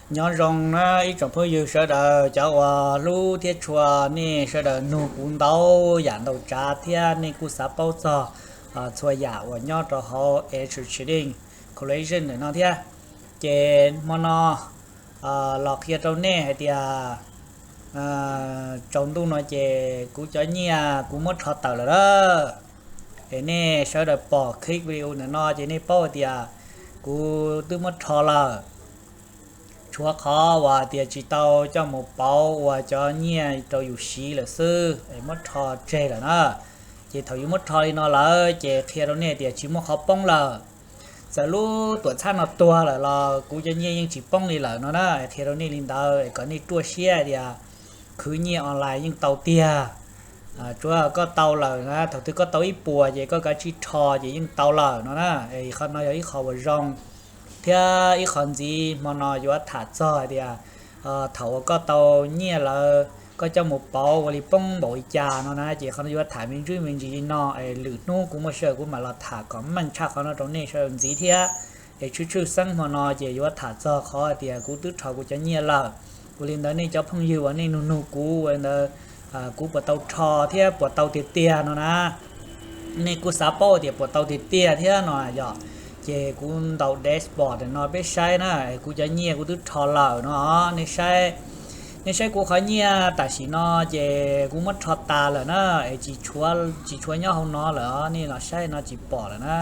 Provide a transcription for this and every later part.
Nyob zoo na ib tsoom phooj ywg sawv daws, cov uas hlub thiab tshua nej sawv daws nug kuv ntau yam ntau tsav thiab nej kuj xav paub txog txhua yam uas nyob rau hauv Exchange Trading Collection ntawm no thiab. Ces hmo no los qhia rau nej hais tias tsaus ntuj no ces kuv cov nyiaj kuv muab rho tawm lawm na. Es nej sawv daws pom clip video ntawm no ces nej paub hais tias kuv twb muab rho lawm. Tshuav qhov uas tias tsis tau coj mus pauv ua cov nyiaj rau yus siv lawm xwb es muab rho tseg lawm na. Ces thaum yus muab rho li no lawm ces qhia rau nej tias tsis muaj qhov poob lawm. Txawm lub tuam txhab no tuag lawm los kuv cov nyiaj yeej tsis poob li lawm no na. Qhia rau nej li ntawd es kom nej ruaj siab tias khwv nyiaj online yeej tau tiag. Tsuav koj tau lawm na, thaum twg koj tau ib puas ces koj kav tsij rho ces yeej tau lawm no na. Qhov no yog ib qho uas zoo. Thiab ib qho ntxiv hmo no yuav tham txog hais tias thaum uas koj tau nyiaj lawm koj coj mus pauv ua li poob npaum li cas no na. Ces qhov no yuav tham me ntsis me ntsis li no es lwm hnub kuv muaj sij hawm kuv mam los tham kom meej tshaj qhov no rau nej sawv daws ntxiv thiab. Es tshwj tshwj xeeb hmo no ces yuav tham txog qhov hais tias kuv twb rho kuv cov nyiaj lawm. Ua li ntawd nej cov phooj ywg uas nej nug nug kuv ua li ntawd kuv puas tau rho thiab puas tau tiag tiag no na. Nej kuj xav paub tias puas tau tiag tiag thiab no yog. Ces kuv ntaus dashboard no peb saib na, kuv cov nyiaj kuv twb rho lawm no. Nej saib, nej saib kuv qhov nyiaj tam sim no ces kuv muab rho tas lawm na, es tsis tshuav nyob hauv no lawm, nej los saib no tsis pom lawm na.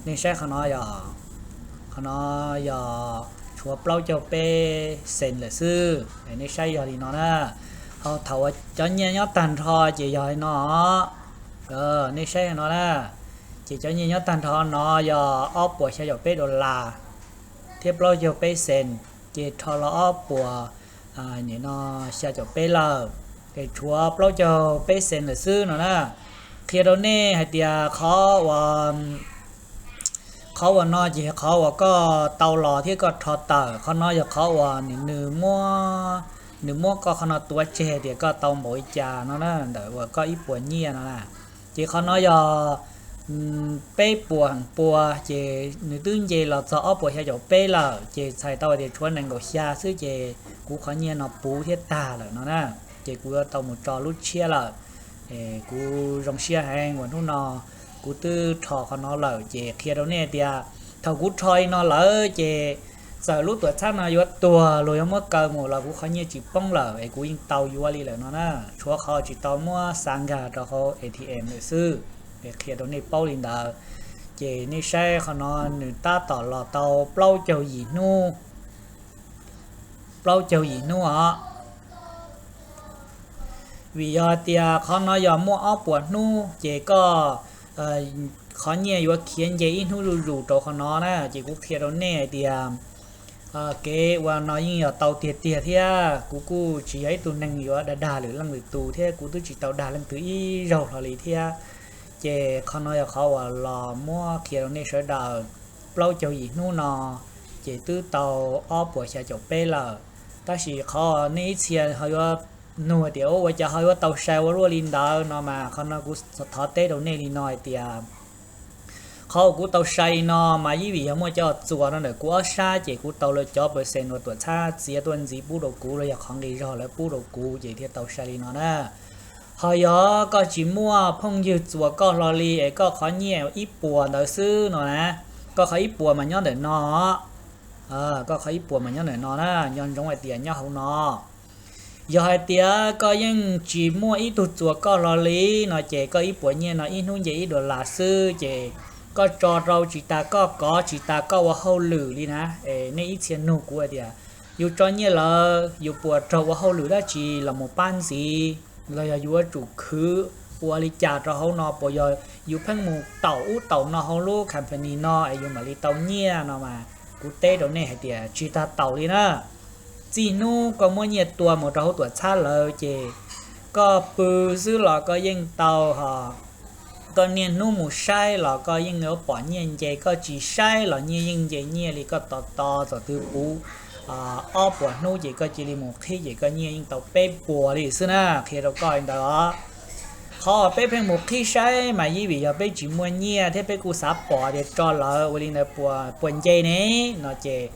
Nej saib qhov no yog, qhov no yog tshuav plaub caug peb cent lawm xwb. Nej saib yog li no na. Ho thaum uas cov nyiaj nyob tag nrho ces yog li no. Nej saib no na. Ces cov nyiaj nyob tag nrho no yog ob puas xya caum peb dollar thiab plaub caug peb cent, ces rho los ob puas nim no xya caum peb lawm, es tshuav plaub caug peb cent lawm xwb no na. Qhia rau nej hais tias qhov uas qhov uas no ces qhov uas koj tau los thiab koj rho tawm, qhov no yog qhov uas nws, nws muab koj qhov no tuav tseg tias koj tau npaum li cas no na, ntawm uas koj ib puas nyiaj no na. Ces qhov no yog peb puas pua, ces nws twb nce los txog ob puas xya caum peb lawm, ces txhais tau tias tshuav nees nkaum xya xwb ces kuv qhov nyiaj no puv thiab tag lawm no na. Ces kuv yuav tau mus tso lub tshiab lawm. Kuv zoo siab heev uas hnub no kuv twb rho qhov no lawm, ces qhia rau nej tias thaum kuv rho li no lawm ces txawm lub tuam txhab no yuav tuag luag yuav muab kaw mus los kuv qhov nyiaj tsis poob lawm es kuv yeej tau yuav li lawm no na. Tshuav qhov tsis tau muab xa nkag rau hauv A T M lawm xwb. Es qhia rau nej paub li ntawd. Ces nej saib qhov no nws tab tom los tau plaub caug yim hnub, plaub caug yim hnub os. Vim yog tias qhov no yog muaj ob puas hnub ces koj qhov nyiaj yuav khiav nce ib hnub zuj zus rau qhov no na. Ces kuv qhia rau nej hais tias kev ua no yeej yog tau tiag tiag thiab kuv kuj tsis yog ib tug neeg yuav dag dag lwm leej lwm tus thiab kuv twb tsis tau dag leej twg ib zaug hlo li thiab. Ces qhov no yog qhov uas los muab qhia rau nej sawv daws. Plaub caug yim hnub no ces twb tau ob puas xya caum peb lawm. Tab sis qhov nej ib txhia ho yuav nug tias ua cas ho yuav tau sai ua luaj li ntawd no mas qhov no kuv thov teb rau nej li no hais tias qhov uas kuv tau sai li no mas ib vim yog muaj cov txuas no ntawm kuv ob sab ces kuv tau lawv cov percent uas tuam txhab txiav tuaj ntxiv pub rau kuv los yog qhov nqi zog lawv pub rau kuv ces thiaj tau sai li no na. Ho yog koj tsis muaj phooj ywg txuas koj hlo li es koj qhov nyiaj ib puas ntawd xwb no na, koj qhov ib puas mas nyob ntawm no, koj qhov ib puas mas nyob ntawm no na, nco ntsoov hais tias nyob hauv no. Yog hais tias koj yeej tsis muaj ib tug txuas koj hlo li no ces koj ib puas nyiaj no ib hnub nce ib dollar xwb ces koj tso rau tsis tas koj kov tsis tas koj ua hauj lwm li na. Es nej ib txhia nug kuv hais tias yus tso nyiaj lawm yus puas raug ua hauj lwm dab tsi los mus pab ntxiv los yog yus yuav tsum khwv ua li cas rau hauv no, puas yog yus pheej mus taum ub taum no hauv lub company no es yus mam li tau nyiaj no mas kuv teb rau nej hais tias tsis tas taum li na. Txij hnub koj muab nyiaj tua mus rau hauv tuam txhab lawm ces koj pw xwb los koj yeej tau ho, koj niaj hnub mus saib los koj yeej yuav pom nyiaj nce, koj tsis saib los nyiaj yeej nce nyiaj li, koj tos tos txog twg puv ob puas hnub ces koj cia li mus qhib ces koj nyiaj yeej tau peb puas li xwb na, qhia rau koj li ntawd os. Qhov peb pheej mus qhib saib mas ib vim yog peb tsis muaj nyiaj thiab peb kuj xav pom tias tso lawm ua li ntawd puas nce ne no ces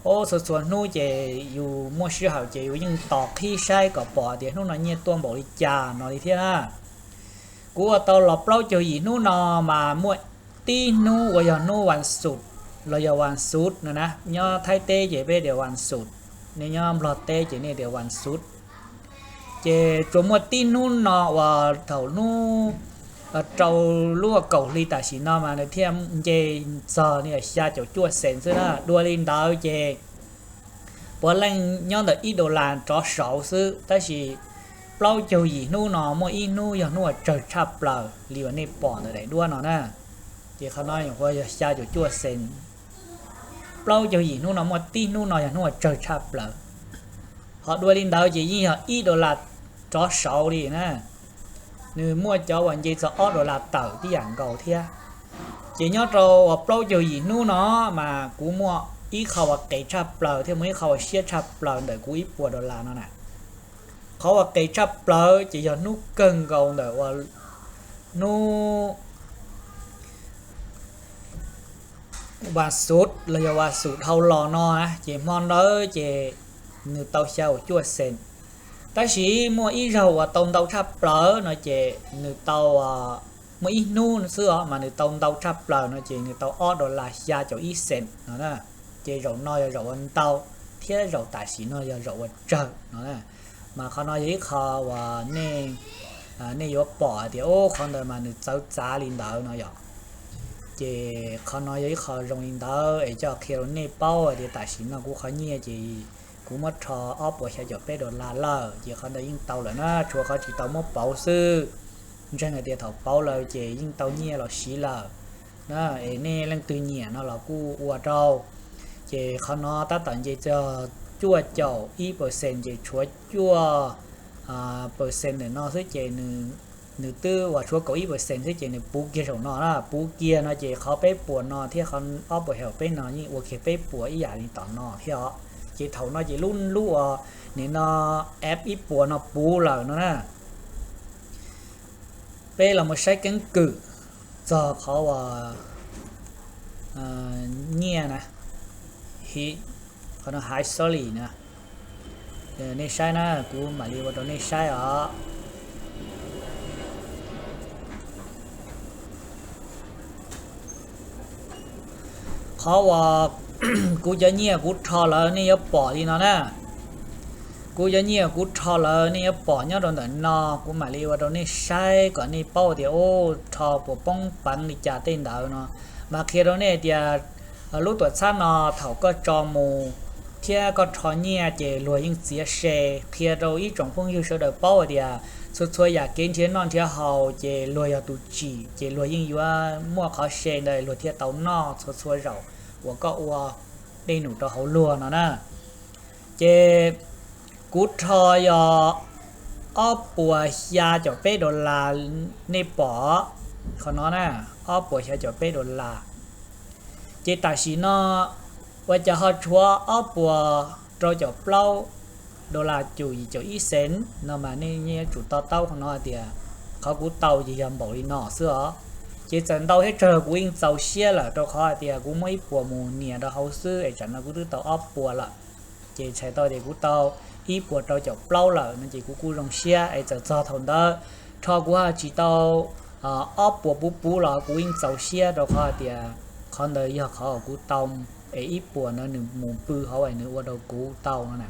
Txhua txhua hnub ces yus muaj sij hawm ces yus yeej tos qhib saib kom pom tias hnub no nyiaj tuaj npaum li cas no li thiab na. Kuv ua tau los plaub caug yim hnub no mas muaj tib hnub uas yog hnub vas xuv los yog vas xuv no na, nyob Thaib teb ces peb tias vas xuv, nej nyob Nplog teb ces nej tias vas xuv. Ces tsuas muaj tib hnub no uas thaum hnub rau lub kaum hli tam sim no mas nws thiaj nce txog xya caum cuaj xees xwb na. Dua li ntawd ces puav leej nyob ntawm ib dollar rov saud xwb, tab sis plaub caug yim hnub no muaj ib hnub yog hnub uas tsawg tshaj plaws li uas nej pom ntawm daim duab no na. Ces qhov no yog xya caum cuaj xees. Plaub caug yim hnub no muaj tib hnub no yog hnub uas tsawg tshaj plaws. Ho dua li ntawd ces yeej yog ib dollar rov saud li na. Nws muaj cov uas nce txog ob dollar tawm tib yam nkaus thiab. Ces nyob rau uas plaub caug yim hnub no mas kuv muaj ib qho uas qes tshaj plaws thiab muaj ib qho uas siab tshaj plaws ntawm kuv ib puas dollar no na. Qhov uas qes tshaj plaws ces yog hnub kawg nkaus ntawm uas hnub vas xuv los yog vas xuv dhau los no na, ces hmo ntawd ces nws tau xya caum cuaj xees. Tab sis muaj ib zaug uas tau ntau tshaj plaws no ces nws tau, muaj ib hnub xwb os mas nws tau ntau tshaj plaws no ces nws tau ob dollar xya caum ib xees no na. Ces zaum no yog zaum uas ntau thiab zaum tam sim no yog zaum uas tsawg no na. Mas qhov no yog ib qho uas nej, nej yuav pom hais tias ub qhov ntawd mas nws txawv txav li ntawd no yom. Ces qhov no yog ib qho zoo li ntawd es coj qhia rau nej paub hais tias tam sim no kuv qhov nyiaj ces kuv muab rho ob puas xya caum peb dollar lawm ces qhov ntawd yeej tau lawm na, tshuav qhov tsis tau muab pauv xwb. Ntseeg hais tias thaum pauv lawm ces yeej tau nyiaj los siv lawm na. Es nej leej twg nyiam no los kuj ua rau. Ces qhov no tab tom nce txog cuaj caum ib percent ces tshuav cuaj percent ntawm no xwb ces nws twb uas tshuav kaum ib percent xwb ces nws puv kiag zaum no na. Puv kiag no ces qhov peb puas no thiab qhov ob puas xya caum peb no yeej ua kiag peb puas ib yam li tom no thiab os. Ces thaum no ces lub lub uas nim no app ib puas no puv lawm no na. Peb los mus saib keeb kwm txog qhov uas nyiaj na, qhov no hais xoli na. Nej saib na, kuv mam li ua rau nej saib os. Qhov uas kuv cov nyiaj kuv rho lawm nej yuav pom li no na. Kuv cov nyiaj kuv rho lawm nej yuav pom nyob rau ntawm no, kuv mam li ua rau nej saib kom nej paub tias ub rho puas poob peev li cas tej ntawd no. Mas qhia rau nej tias lub tuam txhab no thaum koj tso mus thiab koj rho nyiaj ces luag yeej txiav se. Qhia rau ib tsoom phooj ywg sawv daws paub hais tias txhua txhua yam kev nrhiav noj nrhiav haus ces luag yog tus tsim ces luag yeej yuav muaj qhov se ntawd luag thiaj tau noj txhua txhua zaus uas koj ua dej num rau hauv luag no na. Ces kuv rho yog ob puas xya caum peb dollar, nej pom qhov no na, ob puas xya caum peb dollar. Ces tam sim no ua cas ho tshuav ob puas rau caum plaub dollar cum yim caum ib xees no mas nej yuav tsum to taub qhov no hais tias qhov kuv tau ces yog npaum li no xwb os. Ces txawm ntau thiab tsawg kuv yeej txaus siab lawm rau qhov hais tias kuv muab ib puas mus nias rau hauv xwb es tsam no kuv twb tau ob puas lawm. Ces txhais tau tias kuv tau ib puas rau caum plaub lawm no ces kuv kuj zoo siab es txawm txog thaum ntawd rho kuv ho tsis tau ob puas puv puv los kuv yeej txaus siab rau qhov hais tias qhov ntawd yog qhov uas kuv tau, es ib puas ntawd nws mus pw hauv es nws ua rau kuv tau no na.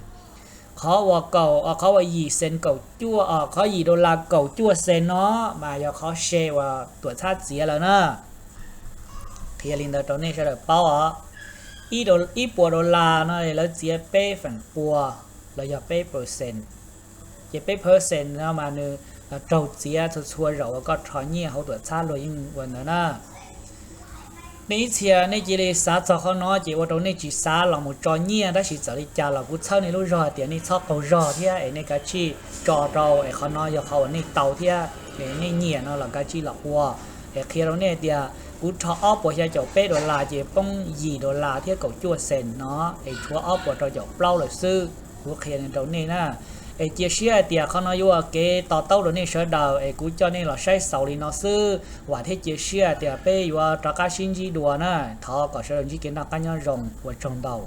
Qhov uas kaum, qhov uas yim xees kaum cuaj, qhov yim dollar kaum cuaj xees no mas yog qhov se uas tuam txhab txiav lawm na. Qhia li ntawd rau nej sawv daws paub os. Ib puas dollar no lawv txiav peb feem pua los yog peb percent. Ces peb percent no mas nws raug txiav txhua txhua zaus uas koj rho nyiaj hauv tuam txhab luag yeej ua ntawd na. Nej ib txhia nej cia li xav txog qhov no ces ua rau nej tsis xav los mus tso nyiaj, tab sis txawm li cas los kuv txhawb nej lub zog hais tias nej txhob qaug zog thiab es nej kav tsij tso rau es qhov no yog qhov uas nej tau thiab es nej nyiam no los kav tsij los ua. Es qhia rau nej hais tias kuv rho ob puas xya caum peb dollar ces poob yim dollar thiab kaum cuaj xees no es tshuav ob puas rau caum plaub lawm xwb. Kuv qhia rau nej na, es cia siab hais tias qhov no yuav ua kev to taub rau nej sawv daws es kuv coj nej los saib xaus li no xwb. Vam thiab cia siab hais tias peb yuav rov qab sib ntsib dua na. Thov kom sawv daws ntsib kev noj qab nyob zoo, ua tsaug ntau.